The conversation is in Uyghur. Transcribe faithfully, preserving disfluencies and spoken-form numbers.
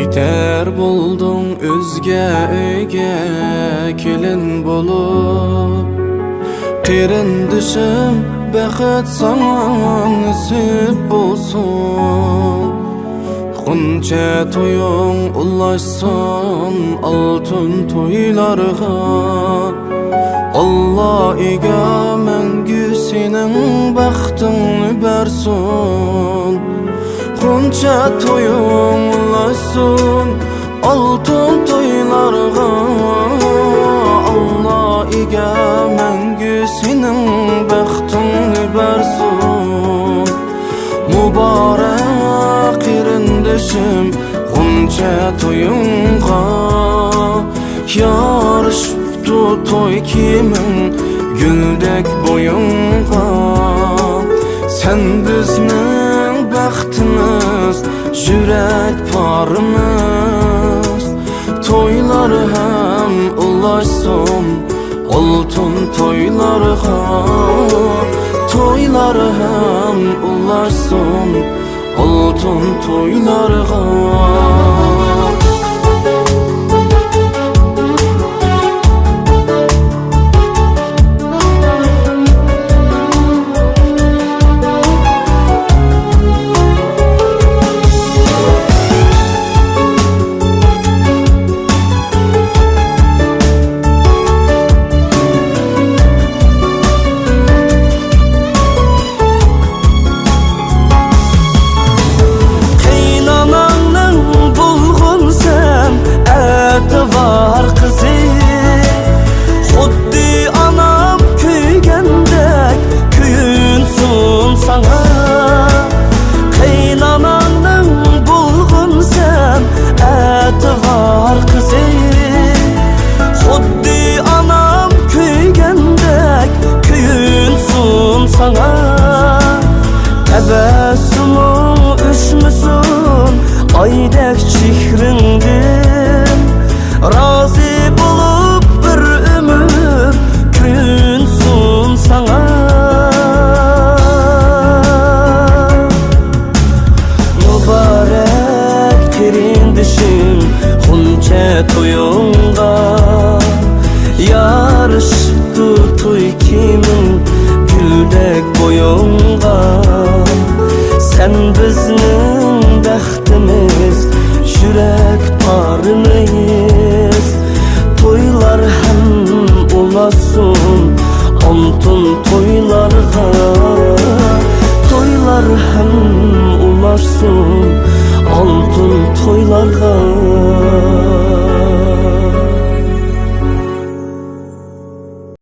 كېتەر بولدۇڭ ئۆزگە ئۆيگە كېلىن بولۇپ. قېرىندىشىم، بەخت ساڭا نېسىپ بولسۇن. غۇنچە تويۇڭ ئۇلاشسۇن ئالتۇن تويلارغا. ئاللا ئىگە مەڭگۈ سېنىڭ بەختىڭنى بەرسۇن. غۇنچە تويۇڭ ئۇلاشسۇن ئالتۇن تويلارغا. ئاللا ئىگە مەڭگۈ سېنىڭ بەختىڭنى بەرسۇن. مۇبارەك قېرىندىشىم، غۇنچە تويۇڭغا. يارىشىپتۇ توي كىيىمىڭ گۈلدەك بويۇڭغا. سەن بىزنىڭ بەختىمىز، يۈرەك پارىمىز. تويلار ھەم ئۇلاشسۇن ئالتۇن تويلارغا، تويلار ھەم ئۇلاشسۇن ئالتۇن تويلارغا. قېيىنئاناڭنىڭ بولغىنسەن ئەتىۋار قىزى، خۇددى ئانام كۆيگەندەك كۆيۈنسۇن ساڭا. قېيىنئاناڭنىڭ بولغىنسەن ئەتىۋار قىزى، خۇددى ئانام كۆيگەندەك كۆيۈنسۇن ساڭا. تەبەسسۇمۇڭ ئۆچمىسۇن ئايدەك چېھرىڭدىن، رازى بولۇپ بىر ئۆمۈر كۆيۈنسۇن ساڭا. مۇبارەك قېرىندىشىم، غۇنچە تويۇڭغا. يارىشىپتۇ توي كىيىمىڭ گۈلدەك بويۇڭغا. سەن بىزنىڭ بەختىمىز، يۈرەك پارىمىز. تويلار ھەم ئۇلاشسۇن ئالتۇن تويلارغا. تويلار ھەم ئۇلاشسۇن ئالتۇن تويلارغا.